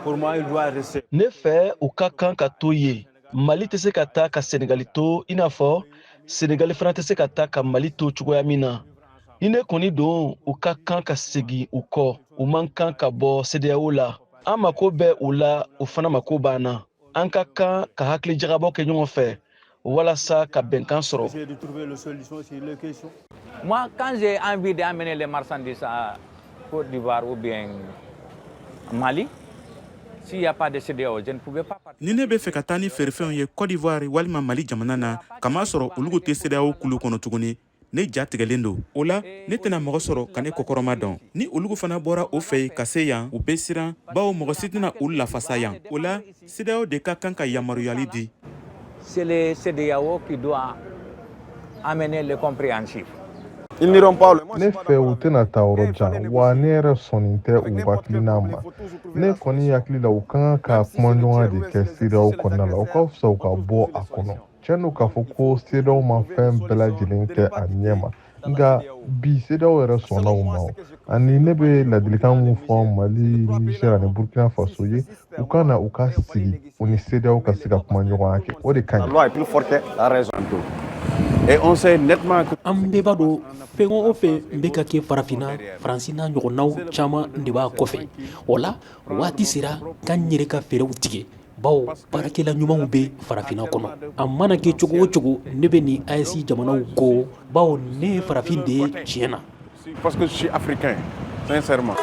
Pour moi, il doit rester. Ne fɛ, u ka kan ka to yen. Mali tɛ se ka taa ka Senegali to, i n'a fɔ Senegali fana tɛ se ka taa ka Mali to cogoya min na. Ni ne kɔni don, u ka kan ka segin u kɔ. U man kan ka bɔ CEDEAO la. An mako bɛ u la, u fana mako b'an na. An ka kan ka hakili jagabɔ kɛ ɲɔgɔn fɛ walasa ka bɛnkan sɔrɔ. Essayer de trouver la solution sur les questions. Moi, quand j'ai envie d'amener les marchandises à Côte d'Ivoire ou bien Mali, s'il n'y a pas de CEDEAO, je ne pouvais pas partir. Ni ne bɛ fɛ ka taa ni feerefɛnw ye Côte d'Ivoire walima Mali jamana na, kama sɔrɔ olugu tɛ CEDEAO kulu kɔnɔ tuguni, ne ja tigɛlen don. O la, ne tɛna mɔgɔ sɔrɔ ka ne kɔkɔrɔma dɔn. Ni olugu fana bɔra o fɛ yen ka se yan, u bɛ siran, bawo mɔgɔ si tɛna olu lafasa yan. O la, CEDEAO de ka kan ka yamaruyali di. C'est le CEDEAO qui doit amener le compréhensif. Ils n'iront pas. Ne fɛ, u tɛna taa yɔrɔ jan wa. Ne yɛrɛ sɔnni tɛ u hakilina ma. Ne kɔni hakili la, u ka kan ka kumaɲɔgɔnya de kɛ CEDEAO kɔnɔna la. O ka fisa u ka bɔ a kɔnɔ. Tiɲɛ don k'a fɔ ko CEDEAO ma fɛn bɛɛ lajɛlen kɛ a ɲɛ ma, nka bi CEDEAO yɛrɛ sɔnna o ma. Ani ne bɛ ladilikan mun fɔ Mali, Niger ani Burkina Faso ye, u ka na u ka sigi, u ni CEDEAO ka se ka kumaɲɔgɔnya kɛ, o de ka La ɲi. loi est plus forte que la raison. Et on sait nettement que An bɛɛ b'a dɔn, fɛn o fɛn bɛ ka kɛ Farafinna, Faransi n'a ɲɔgɔnnaw caman de b'a kɔfɛ. O la, waati sera k'an yɛrɛ ka fɛɛrɛw tigɛ, bawo baarakɛla ɲumanw bɛ Farafinna kɔnɔ. A mana kɛ cogo o cogo, ne bɛ nin AES jamanaw kɔ, bawo ne ye farafin de ye tiɲɛ na. Parce que je suis africain, sincèrement.